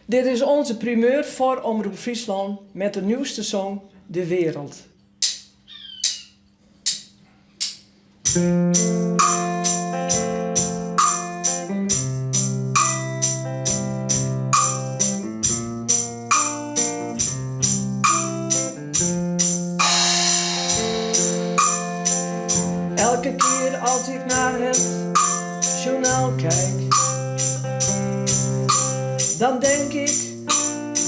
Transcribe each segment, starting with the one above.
Dit is onze primeur voor Omroep Fryslân met de nieuwste song De Wereld. Elke keer als ik naar het journaal kijk, dan denk ik,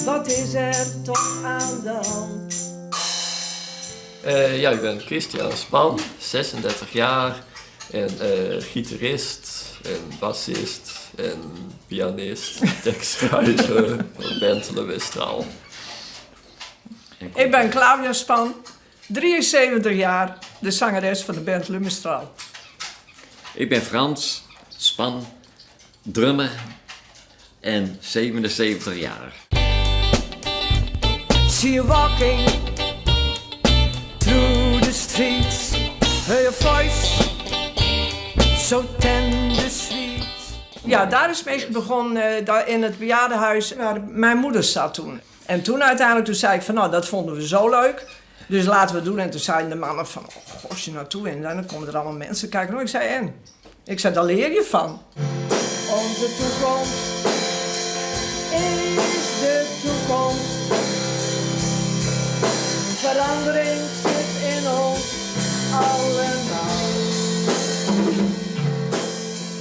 wat is er toch aan de hand? Eh, ja, ik ben Christian Span, 36 jaar en eh, gitarist en bassist en pianist, tekstschrijver van band Le Mistral. Ik ben Claudia Span, 73 jaar, de zangeres van de band Le Mistral. Ik ben Frans Span, drummer en 77 jaar. See you walking through the streets, hear your voice so tender sweet. Ja, daar is mee begonnen, daar in het bejaardenhuis waar mijn moeder zat toen. En toen uiteindelijk toen zei ik van nou, dat vonden we zo leuk. Dus laten we het doen. En toen zeiden de mannen van, oh, goh, als je naartoe en dan komen er allemaal mensen kijken. Nou, ik zei en? Ik zei, daar leer je van. Onze toekomst is de toekomst. Verandering zit in ons allemaal.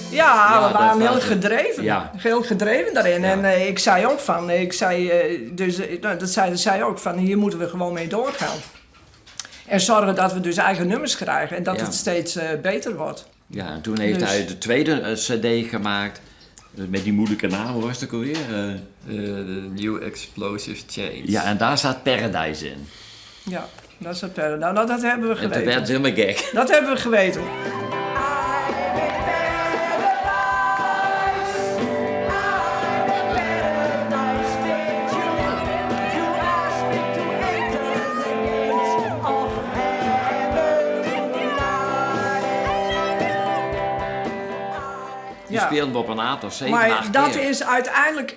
Ja, Ja, we waren dat heel was het. gedreven. Ja. Heel gedreven daarin. Ja. En ik zei ook van, ik zei, dus, nou, dat zeiden zij ook van, hier moeten we gewoon mee doorgaan. En zorgen dat we dus eigen nummers krijgen en dat Ja. het steeds beter wordt. Ja, en toen heeft Dus- hij de tweede cd gemaakt. Met die moeilijke naam, hoe was het ook alweer? De New Explosive Chains. Ja, en daar staat Paradise in. Ja, dat is het Paradise. Nou, dat hebben we En toen geweten. werd het helemaal gek. Dat hebben we geweten. Die speelden we op een aantal, 7, Maar 8 dat keer. is uiteindelijk,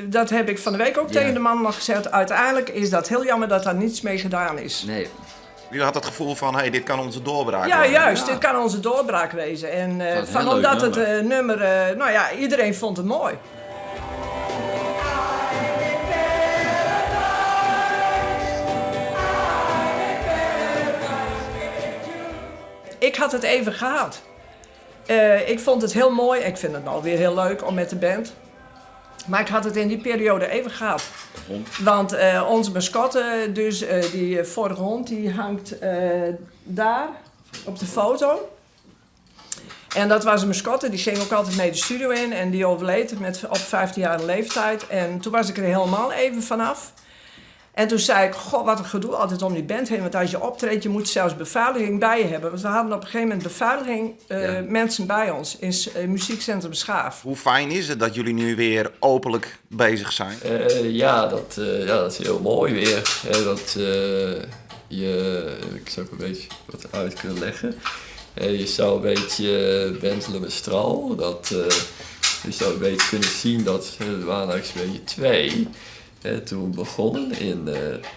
dat heb ik van de week ook Ja. tegen de man nog gezegd, uiteindelijk is dat heel jammer dat daar niets mee gedaan is. Nee. U had het gevoel van, hey, dit kan onze doorbraak Ja, worden. juist. Dit kan onze doorbraak wezen. En Dat is een van heel leuk omdat het nummer. nummer, nou ja, iedereen vond het mooi. Ik had het even gehad. Ik vond het heel mooi. Ik vind het nou weer heel leuk om met de band. Maar ik had het in die periode even gehad. Hond. Want onze mascotte, dus die vorige hond, die hangt daar op de foto. En dat was een mascotte, die ging ook altijd mee de studio in. En die overleed op 15-jarige leeftijd. En toen was ik er helemaal even vanaf. En toen zei ik, goh, wat een gedoe altijd om die band heen. Want als je optreedt, je moet zelfs beveiliging bij je hebben. Want we hadden op een gegeven moment beveiliging, mensen bij ons in muziekcentrum Schaaf. Hoe fijn is het dat jullie nu weer openlijk bezig zijn? Ja, dat is heel mooi weer. Hè, dat je, ik zou ook een beetje wat uit kunnen leggen. Je zou een beetje band Le Mistral, dat je zou een beetje kunnen zien dat er waren eigenlijk een beetje twee. Toen we begonnen in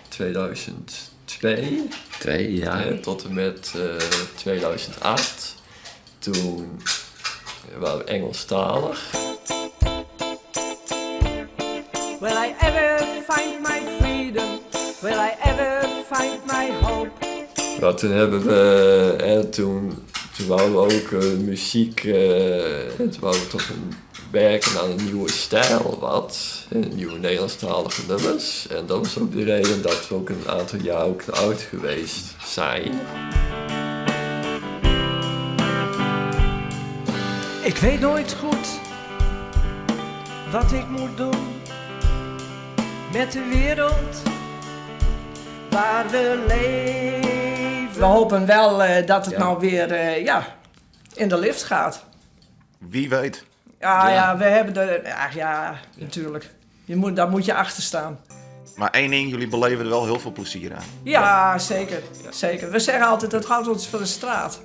2002. 2, ja. Tot en met 2008. Toen waren we Engelstalig. Will I ever find my freedom? Will I ever find my hope? Ja, toen hebben we, hè, toen, toen wouden we ook muziek, toen wouden we toch een werken aan een nieuwe stijl wat, hè, nieuwe Nederlandstalige nummers. En dat was ook de reden dat we ook een aantal jaar ook oud geweest zijn. Ik weet nooit goed wat ik moet doen met de wereld waar we leven. We hopen wel dat het nou weer in de lift gaat. Wie weet. Ja, ja, we hebben de, ach ja, natuurlijk. Daar moet je achter staan. Maar één ding, jullie beleven er wel heel veel plezier aan. Ja, zeker. Zeker. We zeggen altijd, het houdt ons van de straat.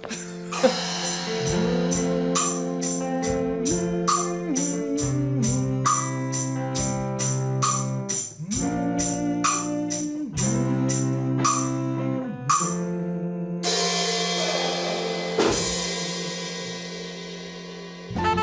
Oké.